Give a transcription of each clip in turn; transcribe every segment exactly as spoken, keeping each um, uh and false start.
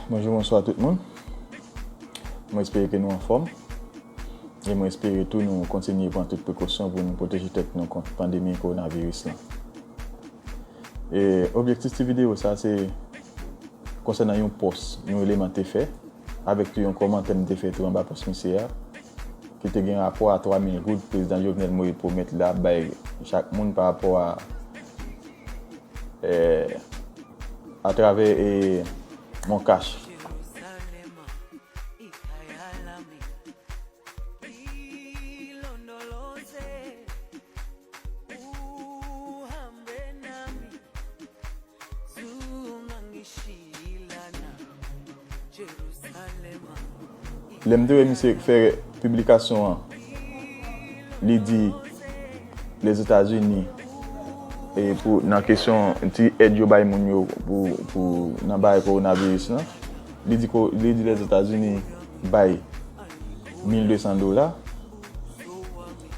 Bonjou, bonswa tout moun. Mwen espere ke nou anfòm. E mwen espere tou nou kontinye pran tout prekosyon pou nou pwoteje tèt nou kont pandemi kowonaviris lan. E objektif ti videyo sa se konsènan yon pòs yon eleman te fè, avèk tou yon kòmantè m te fè tou anba pòs misye a, ki te gen rapò a twa mil goud prezidan Jovenel Moïse pwomèt l ap bay chak moun pa rapò a, eh, atravè, eh, Moncash. Lè m te wè misye fè piblikasyon an, li di Lèzetazini, e pou, nan kesyon ti èd yo bay moun yo pou, pou nan bagay kowonaviris lan, li di, ko- li di Lèzetazini bay mil de san dola,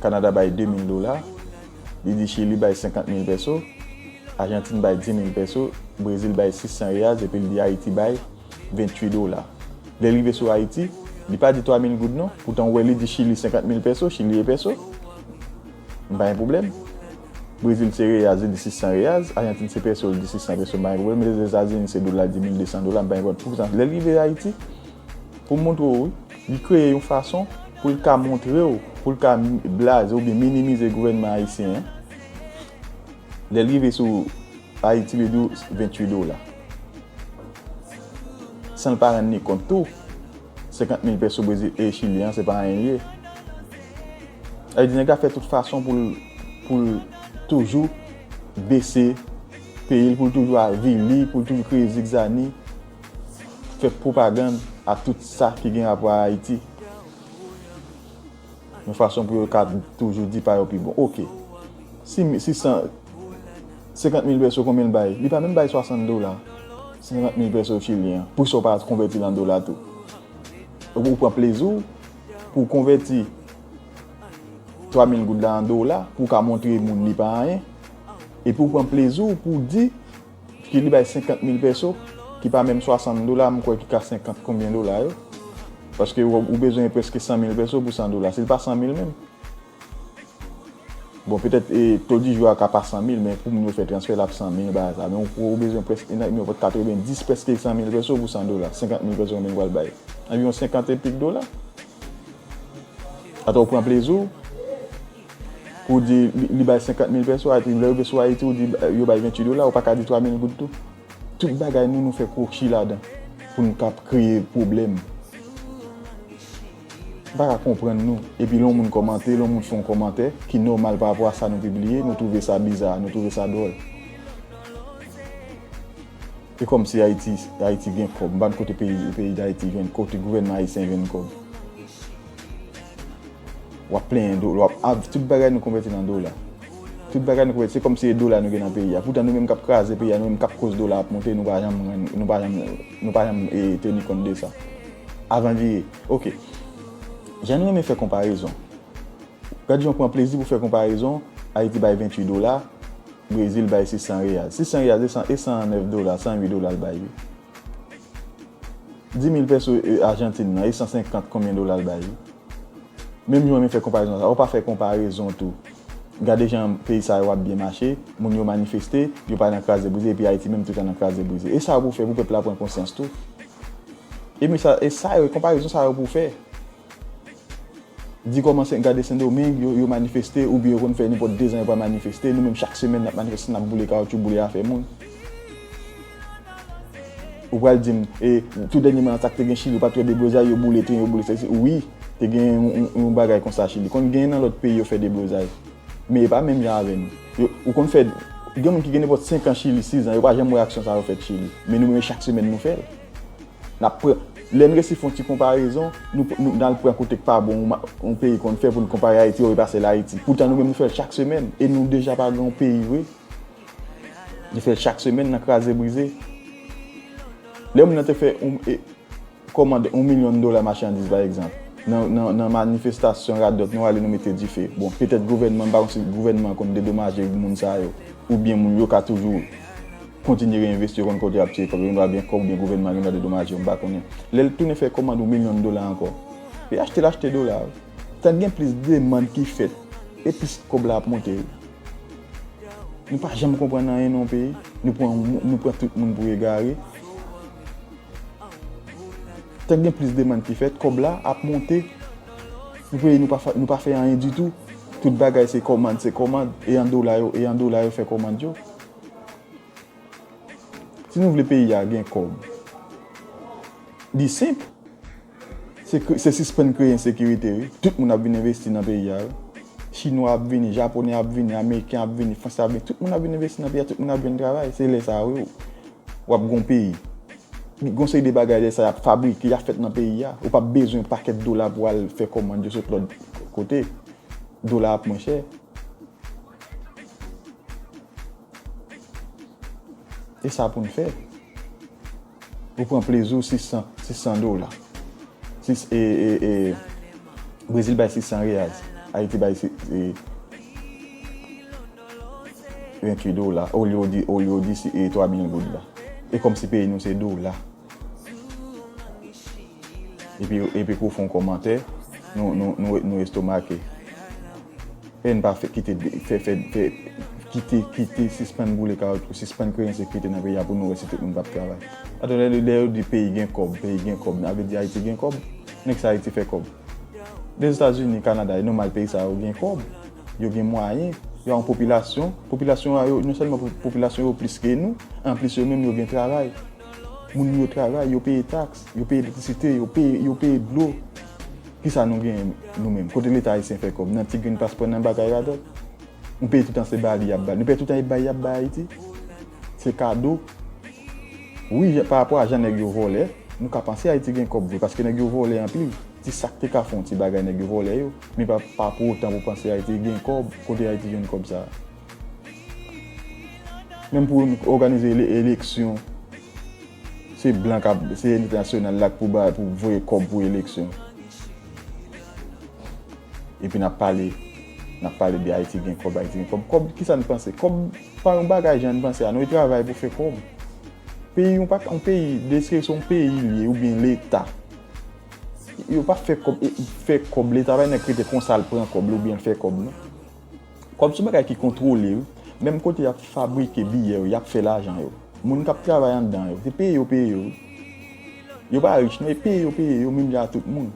Kanada bay de mil dola, li di Chili bay senkant mil pèso, Ajantin bay dis mil pèso, Brezil bay sis san reyaz, epi li di Ayiti bay venntuit dola. Lè l rive sou Ayiti, li pa di twa mil goud non, poutan ou wè li di Chili senkant mil pèso, Chili e pèso. M pa gen pwoblèm. Brezil se reyaz, li di sis san reyaz, Ajantin se pèso, li di sis san pèso, m pa gen pwoblèm. Lèzetazini se dola, li di mil de san dola, m pa gen pwoblèm. Poutan, lè l rive Ayiti, pou m montre w, wi, li kreye yon fason pou l ka montre w, pou l ka blaze oubyen minimize gouvènman ayisyen an. Lè l rive sou Ayiti, li di w venntuit dola. San l pa rann li kont tou, senkant mil pèso Brezil e Chili an, se pa anyen l ye. Sa vle di, nèg la fè tout fason pou l, pou l toujou bese peyi l, pou l toujou avili, pou l toujou kreye zigzani, fè pwopagann a tout sa ki gen rapò a Ayiti. Yon fason pou yo ka toujou di pa yo pi bon. Oke. Si, si san, senkant mil pèso, konbyen l bay? Li pa menm bay swasant dola. Senkant mil pèso chilyen an. Pou sa w pa konvèti l an dola tou. Ou pran plezi w pou w konvèti twa mil goud la an dola, pou w ka montre moun li pa anyen. Epi w pran plezi w pou w di ki li bay senkant mil pèso, ki pa menm swasant dola, m kwè ki ka senkant konbyen dola yo. Paske ou, ou bezwen prèske san mil pèso pou san dola. Si l pa san mil menm. Bon, petèt, e, to di jou a ka pa san mil, men pou moun yo fè transfè, l ap san mil, bagay sa. Men ou, ou bezwen prèske, nan, men ou pot katrevenndis, prèske san mil pèso pou san dola. Senkant mil pèso, konbyen l pral bay? Anviwon senkant e pik dola. Atò ou pran plezi w, pou w di li, li bay senkant mil pèso, Ayiti, lè rive sou Ayiti, ou di, eh, yo bay venntuit dola, ou pa ka di twa mil goud tou. Tout bagay nou, nou fè kwochi ladan pou n ka kreye pwoblèm. M pa ka konprann nou. Epi lè yon moun kòmante, lè yon moun fè yon kòmantè ki nòmal pa rapò a sa nou pibliye, nou twouve sa biza, nou twouve sa dwòl. E kòmsi Ayiti, Ayiti gen kòb. M pa konn kote peyi, peyi Dayiti jwenn, kote gouvènman ayisyen jwenn kòb. W ap plenyen do, w ap, a, tout bagay nou konvèti nan dola. Tout bagay nou konvèti, se kòmsi e dola nou gen nan peyi a. Poutan nou menm k ap kraze peyi a, nou menm k ap koz dola ap monte, nou pa janm, nou pa janm, nou pa janm, e, teni kont de sa. Avan vire. Oke. Jan nou renmen fè konparezon. Gad jan w pran plezi pou fè konparezon, Ayiti bay venntuit dola, Brezil bay sis san reyal. Sis san reyal, e san, e san nèf dola, san uit dola l bay, wi. Dis mil pèso, e, Ajantin nan, e san senkant konbyen dola l bay, wi. Menm jan w renmen fè konparezon sa, ou pa fè konparezon tou. Gade jan peyi sa yo ap byen mache, moun yo manifeste, yo pa nan kraze brize, epi Ayiti menm tout an nan kraze brize. E sa yo pou fè pou pèp la pran konsyans tou. E men sa, e sa yo, konparezon sa yo pou fè. Di kòman Sen, gade Sendomeng, yo, yo manifeste, oubyen yo konn fè nenpòt dezan yo pa manifeste. Nou menm, chak semèn, n ap manifeste, n ap boule kawotchou, boule afè moun. Ou pral di m, e, tou dènyèman, sa k te gen Chili, ou pa t wè deblozay, yo boule tren, yo boule sesi. Wi, te gen yon, yon, yon bagay konsa Chili. Konn gen nan lòt peyi, yo fè deblozay. Men e pa menm jan avè nou. Yo, ou konn fè, gen moun ki gen nenpòt senk an Chili, sis an, yo pa janm wè aksyon sa yo fèt Chili. Men nou menm, chak semèn, nou fè l. N ap pran, lè n resi fè yon ti konparezon, nou, nou, n al pran kote k pa bon, yon ma-, yon peyi konn fè pou n konpare Ayiti, yo repase l Ayiti. Poutan nou menm nou fè l chak semèn, e nou deja pa gen yon peyi vre. Nou fè l chak semèn nan kraze brize. Lè moun nan te fè yon, e, kòmande yon milyon dola machandiz, pa egzanp, nan, nan, nan manifestasyon radòt nou ale nou mete dife. Bon, petèt gouvènman, m pa konn si gouvènman konn dedomaje moun sa yo, oubyen moun yo ka toujou kontinye reinvesti, yo konn kote y ap tire kòb yo, gen dwa gen kòb oubyen gouvènman gen dwa dedomaje yo, m pa konnen. Lè l tounen fè kòmand yon milyon dola ankò, e achte l achte dola. T ap gen plis demann ki fèt, e plis kòb la ap monte. Nou pa janm konprann anyen nan yon peyi. Nou pran, nou pran tout moun pou egare. Tank gen plis demann ki fèt, kòb la ap monte. Nou peyi nou pa fè, nou pa fè anyen ditou. Tout bagay se kòmand, se kòmand. E an dola yo, e an dola yo fè kòmand yo. Si nou vle peyi a gen kòb, li senp. Se, kre- se sispann kreye ensekirite, wi. Tout moun ap vin envesti nan peyi a, wi. Chinwa ap vini, Japonè ap vini, Ameriken ap vini, Fransè ap vini. Tout moun ap vin envesti nan peyi a, tout moun ap jwenn travay. Se lè sa a, wi, w ap gon peyi. Gon seri de bagay lè sa y ap fabrike, y ap fèt nan peyi a. Ou p ap bezwen pakèt dola pou al fè kòmand yo sot lòt kote. Dola ap mwen chè. E sa pou n fè. Ou pran plezi w sis san, sis san dola. Sis, e, e, e, Brezil bay sis san reyaz. Ayiti bay si- e, venntuit dola. Olye w di, olye w di si- e, twa mil goud la. E kòmsi peyi nou se dola. Epi, epi kou fè yon kòmantè, nou, nou, nou, nou estomake. E n pa fè, kite, fè, fè, fè, kite, kite, sispann boule kawoutchou, sispann kreye ensekirite nan peyi a pou nou wè si tout moun p ap travay. Atò, lè, lè yo di peyi gen kòb, peyi gen kòb, sa vle di Ayiti gen kòb? Nèg sa Ayiti fè kòb? Lèzetazini, Kanada, e nòmal peyi sa yo gen kòb. Yo gen mwayen, yo a yon popilasyon. Popilasyon a yo, non sèlman po- popilasyon yo plis ke nou, anplis yo menm yo gen travay. Moun yo travay, yo peye taks, yo peye elektrisite, yo peye, yo peye dlo. Kisa nou genyen nou menm? Kote Leta ayisyen fè kòb? Nan ti grenn paspò, nan bagay radòt. Nou peye toutan se bali y ap ba. Nou peye toutan e bay y ap bay Ayiti. Se kado. Wi, jan- pa rapò a jan nèg yo vòlè, nou ka panse Ayiti gen kòb vre, paske nèg yo vòlè anpil. Ti sa k te ka fè yon ti bagay, nèg yo vòlè yo. Men pa, pa pou otan pou panse Ayiti gen kòb, kote Ayiti jwenn kòb sa a? Menm pou n òganize ele- eleksyon, se blan k ap, se entènasyonal la k pou ba, pou voye kòb pou eleksyon. Epi n ap pale, n ap pale de Ayiti gen kòb, Ayiti gen kòb. Kòb, kisa n panse? Kòb pa yon bagay jan n panse a. Nou travay pou fè kòb. Peyi yon pa, yon peyi, deske se yon peyi li ye, oubyen Leta. Yo pa fè kòb, e, fè kòb, Leta pa nèk rete konsa l pran kòb li oubyen l fè kòb, non. Kòb se yon bagay ki kontwole, wi. Menm kote y ap fabrike biyè yo, y ap fè lajan yo. Moun k ap travay anndan yo, se peye yo peye yo, wi. Yo pa rich, non, e peye yo peye yo, menm jan ak tout moun.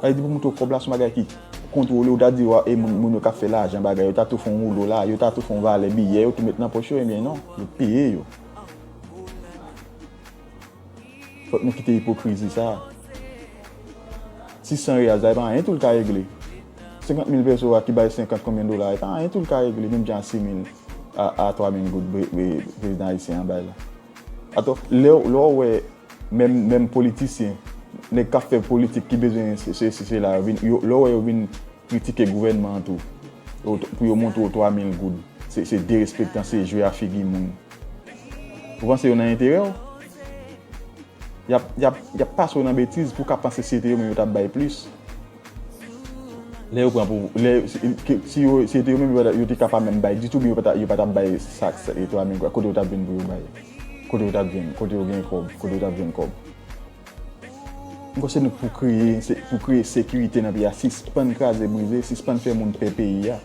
Sa vle di pou montre w kòb la se yon bagay ki kontwole, ou ta di, wa, e moun, moun yo k ap fè lajan bagay, yo ta tou fè yon woulo la, yo ta tou fè yon valè biyè, yo tou met nan pòch yo, ebyen non, yo peye yo. Fòk nou kite ipokrizi sa a. Sis san reyaz la, e pa anyen tou l ka regle. Senkant mil peso a ki bay senkant konbyen dola, e pa anyen tou l ka regle, menm jan a sis mil a, a twa mil goud bre- bre- prezidan ayisyen an bay la. Atò, lè w- lè w wè menm, menm politisyen, nèg k ap fè politik ki bezwen se- sesi, sela, yo vin, yo, lè w wè yo vin kritike gouvènman an tou, yo t- pou yo montre w twa mil goud, se, se derespektan, se jwe a figi moun. Ou panse yo nan enterè w? Y ap, y ap, y ap pase w nan betiz pou w ka panse si se te yo menm yo t ap bay plis. Lè yo pran pou, lè, si, ke- si yo, si se te yo menm yo, yo te ka pa menm bay ditou, oubyen yo pa ta, yo pa t ap bay sa, sa, e twa mil goud, kote yo t ap jwenn pou yo bay? Kote yo t ap jwenn? Kote yo gen kòb? Kote yo t ap jwenn kòb? M panse nou pou kreye, se- pou kreye sekirite nan peyi a, sispann kraze brize, sispann fè moun pè peyi a.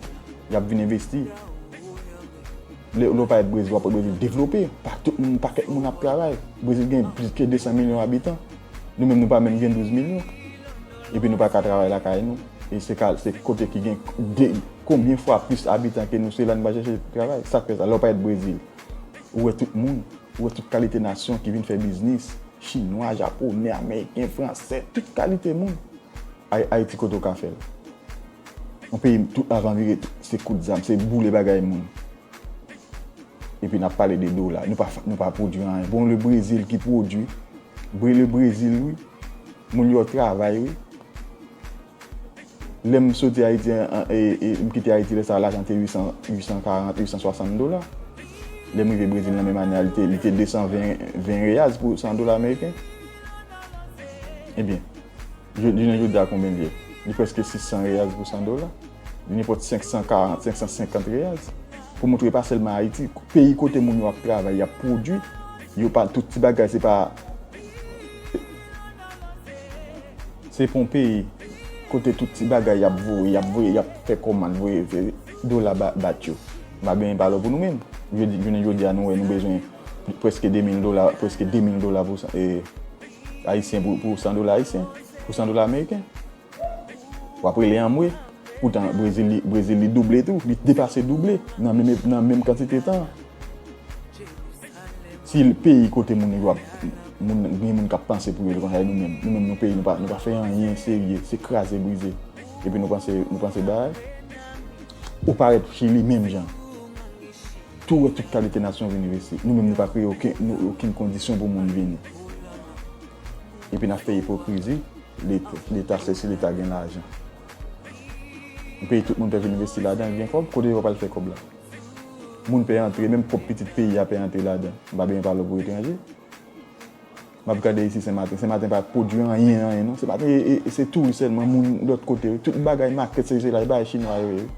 Y ap vin envesti. Lè, lè w parèt Brezil, w ap wè Brezil devlope. Pa tout moun, pakèt moun ap travay. Brezil gen plis ke de san milyon abitan. Nou menm, nou pa menm gen douz milyon. Epi nou pa ka travay lakay nou. E se ka, se kote ki gen de, konbyen fwa plis abitan ke nou, se la nou pral chèche travay. Sa k fè sa? Lè w parèt Brezil, ou wè tout moun, ou wè tout kalite nasyon ki vin fè biznis. Chinwa, Japonè, Ameriken, Fransè, tout kalite moun. Ay- Ayiti kote w ka fè l? Yon peyi tout avan vire, se kout zam, se boule bagay moun. Epi n ap pale de dola. Nou pa, nou pa pwodui anyen. Bon, le Brezil ki pwodui. Bre- le Brezil, wi. Moun yo travay, wi. Lè m soti Ayiti, an- e- e- m kite Ayiti lè sa a, lajan te uit san, uit san karant, uit san swasant dola. Lè m rive Brezil nan menm ane a, li te, li te de san ven, ven reyaz pou san dola ameriken. Ebyen, jounen jodi a, konbyen l ye? Li prèske sis san reyaz pou san dola. Li nenpòt senk san karant, senk san senkant reyaz. Pou montre pa sèlman Ayiti, peyi kote moun yo ap travay, y ap pwodui, yo pa, tout ti bagay, se pa, se pa yon peyi kote tout ti bagay y ap voye, y ap voye, y ap fè kòmand, voye, voye dola ba-, bat yo. M pa benyen pale pou nou menm. Jodi, jounen jodi a, nou wè nou bezwen prèske de mil dola, prèske de mil dola pou san, e, ayisyen pou, pou san dola ayisyen, pou san dola ameriken. W ap rele anmwe. Poutan, Brezil, li, Brezil, li double tou. Li depase double nan menm, nan menm kantite tan. Si peyi kote moun yo ap, moun, gen moun k ap panse pou yo, konsa, e nou menm, nou menm, nou peyi, nou pa, nou pa fè anyen serye. Se kraze, brize. Epi nou panse, nou panse bagay. Ou parèt Chili menm jan. Tou wè tout kalite nasyon vin envesti. Nou menm, nou pa kreye okenn, nou, okenn kondisyon pou moun vini. Epi n ap fè ipokrizi. Leta, Leta, se si Leta gen lajan. Yon peyi tout moun pè vin envesti ladan, gen kòb, kote yo pral fè kòb la? Moun pè antre, menm pwòp pitit peyi a pè antre ladan. M pa benyen pale pou etranje. M ap gade isi Senmaten. Senmaten pa pwodui anyen, anyen, non. Senmaten, e, e, e se touris sèlman, moun lòt kote. Tout bagay, makèt, se, se la, e bagay chinwa yo ye.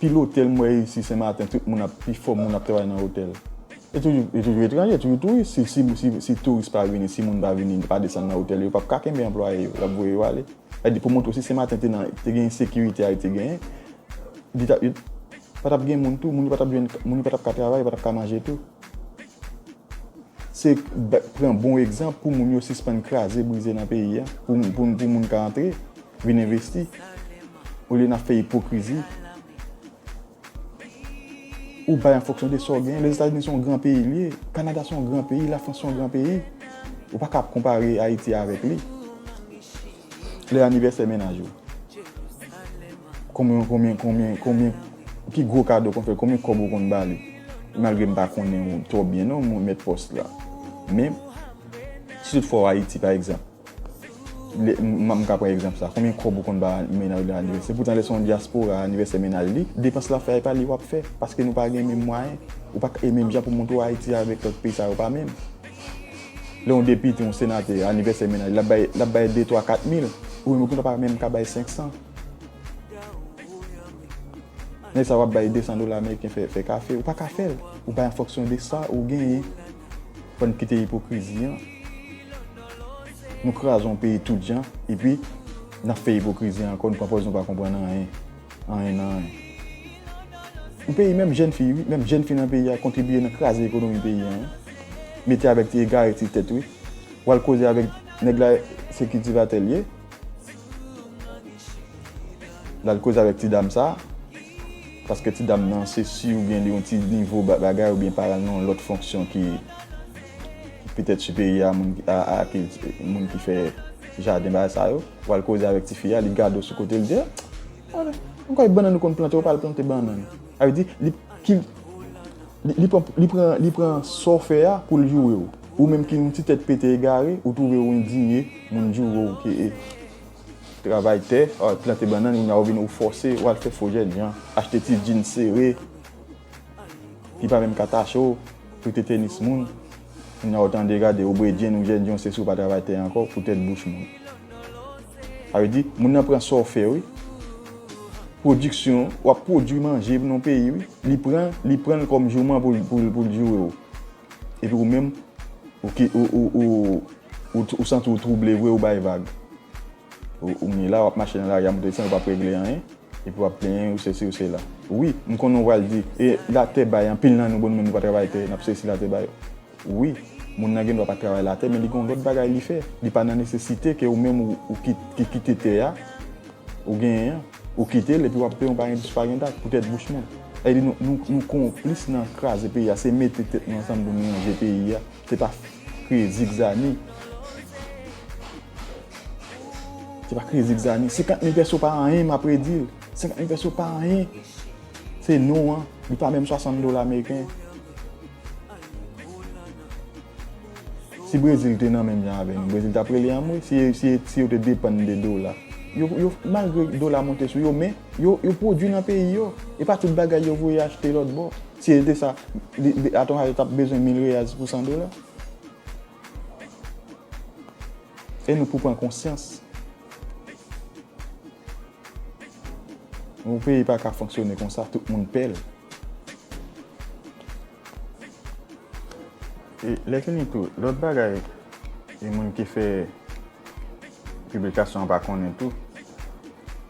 Pil otèl m wè isi Senmaten, tout moun ap, pifò moun ap travay nan otèl. E toujou, e toujou etranje, toujou touris. Si, si, si, si touris pa vini, si moun pa vini, pa desann nan otèl yo, yo p ap ka kenbe anplwaye yo, y ap voye yo ale. Sa di pou montre w si Senmaten te nan, te gen ensekirite a, te genyen, li ta, li, pa t ap gen moun tou, moun yo pa t ap jwenn, moun yo pa t ap ka travay, yo pa t ap ka manje tou. Se ba-, pran bon egzanp pou moun yo sispann kraze, brize nan peyi a, pou, pou, pou moun ka antre, vin envesti. Olye n ap fè ipokrizi. Ou bay an fonksyon de sa w genyen. Lèzetazini se yon gran peyi li ye. Kanada se yon gran peyi. Lafrans se yon gran peyi. Ou pa ka ap konpare Ayiti avèk li. Lè anivèsè mennaj ou. Konbyen, konbyen, konbyen, konbyen, ki gwo kado konn fè, konbyen kòb ou konn ba li? Malgre m pa konnen ou twò byen non, mwen mèt pòs la. Men, si tout fwa w Ayiti, pa egzanp, lè, m, m ka pran egzanp sa, konbyen kòb ou konn ba mennaj ou lè anivèsè? Poutan, lè se yon dyaspora, anivèsè mennaj li, depans l ap fè a, e pa li w ap fè, paske nou pa gen menm mwayen. Ou pa ka, e menm jan pou montre w Ayiti avèk lòt peyi sa yo pa menm. Lè yon depite, yon senatè, anivèsè mennaj, l ap bay, l ap bay de, twa, kat mil, ou menm ou pa menm ka bay senk san. Nèg sa w ap bay de san dola ameriken fè, fè kafe, ou pa ka fè l. Ou bay an fonksyon de sa ou genyen. Fò n kite ipokrizi an. Nou kraze yon peyi tout jan, epi n ap fè ipokrizi ankò, nou pran pòz nou pa konprann anyen. Anyen nan anyen. Yon peyi, menm jèn fi, wi, menm jèn fi nan peyi a kontribiye nan kraze ekonomi peyi a, wi. Mete avèk ti egare ti tèt, wi. W al koze avèk nèg la, se kiltivatè l ye. L al koze avèk ti dam sa, paske ti dam nan, se si ou gen li yon ti nivo ba-, bagay, oubyen paran l nan yon lòt fonksyon ki petèt siperyè a moun ki, a, a, ki, moun ki fè jaden, bagay sa yo. W al koze avèk tifi a, li gade w sou kote, li di, "Ah, m kwè bannann ou konn plante, ou pa al plante bannann." Sa vle di, li, ki, li, li pran, li pran, li pran sa w fè a pou l joure w. Ou menm ki yon ti tèt pete egare, ou twouve w endiye, moun joure w ki, e, travay tè, a, plante bannann, kounye a ou vin ou fòse, ou al fè fo jènjan, achte ti djin sere, ki pa menm ka tache w, prete tenis moun. Kounye a ou tande gade, ou bredjenn, ou jènjan, se si w pa travay tè ankò, pou tèt bouch moun. Sa vle di, moun nan pran sa w fè, wi. Pwodiksyon, w ap pwodui manje nan peyi, wi. Li pran, li pran l kòm jouman pou, pou, pou l joure w. Epi ou menm, ou ki, ou, ou, ou, ou, ou santi w twouble vre, ou bay vag. Ou, ou menm la, w ap mache nan lari a, monte desann, ou p ap regle anyen. Epi w ap plenyen, ou sesi, ou sela. Wi, m konnen w pral di, e latè bay, anpil nan nou, bon, nou menm nou pa travay tè, n ap sesi latè bay. Wi, moun nan gen dwa pa travay latè, men li gen yon lòt bagay li fè. Li pa nan nesesite ke ou menm ou, ou ki, ki kite tè a, ou genyen an, ou kite l, epi w ap peye yon pa gen dis, pa gen dat, pou tèt bouch moun. Sa vle di nou, nou, nou konplis nan kraze peyi a, se mete tèt nou ansanm pou nou ranje peyi a. Se pa kreye zigzani. Se pa kreye zigzani. Senkant mil pèso pa anyen, m ap redi l. Senkant mil pèso pa anyen. Se non an. Li pa menm swasant dola ameriken. Si Brezil te nan menm jan avè nou, Brezil t ap rele anmwe. Si, si, si yo te depann de dola. Yo, yo, malgre dola monte sou yo, men yo, yo pwodui nan peyi yo. E pa tout bagay yo voye achte lòt bò. Si se te sa, li, li, atann, yo t ap bezwen mil reyal pou san dola. E nou pou pran konsyans. Yon peyi pa ka fonksyone konsa, tout moun pè l. E lè fini tou, lòt bagay, e moun ki fè piblikasyon an pa konnen tou.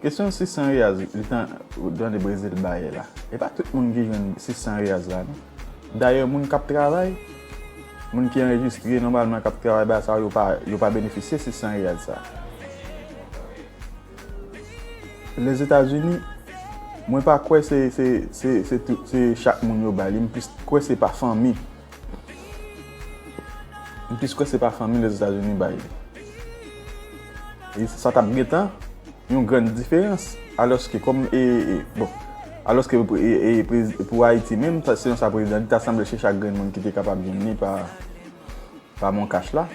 Kesyon sis san reyaz, li tan, ou tande Brezil bay la. E pa tout moun ki jwenn sis san reyaz la, non. Dayè, moun k ap travay, moun ki anrejistre nòmalman k ap travay ba sa, yo pa, yo pa benefisye sis san reyaz sa. Lèzetazini, mwen pa kwè se, se, se, se, tout, se chak moun yo bay li, m plis kwè se pa fanmi. M plis kwè se pa fanmi Lèzetazini bay li. E sa t ap gentan yon grann diferans. Alòske kòm, e, e, bon, alòske, e, e, prez- pou Ayiti menm, sa- selon sa prezidan di, ta sanble se chak grenn moun ki te kapab jwenn li pa, pa MonCash la,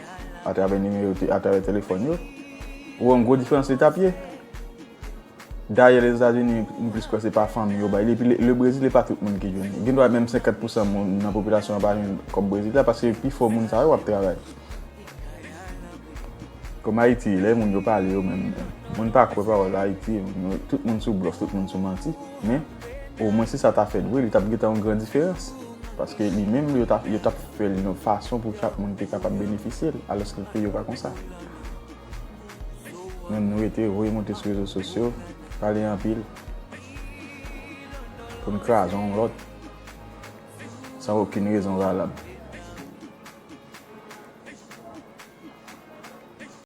atravè nimewo, te- atravè telefòn yo. Ou wè yon gwo diferans li t ap ye. Dayè, Lèzetazini, m plis kwè se pa fanmi yo bay li. Epi le, le Brezil, e pa tout moun ki jwenn li. Gendwa menm senkant pousan moun nan popilasyon an pa jwenn kòb Brezil la, paske pifò moun sa yo ap travay. Kòm Ayiti, lè moun yo pale yo menm, moun pa kwè pawòl Ayiti, moun yo- tout moun sou blòf, tout moun sou manti. Men, omwen si sa ta fèt vre, li t ap gentan yon gran diferans. Paske li menm, yo t ap, yo t ap fè l yon fason pou chak moun te kapab benefisye l, alòske peyi yo pa konsa. Menm nou rete voye monte sou rezo sosyo, pale anpil, pou n kraze yon lòt, san okenn rezon valab.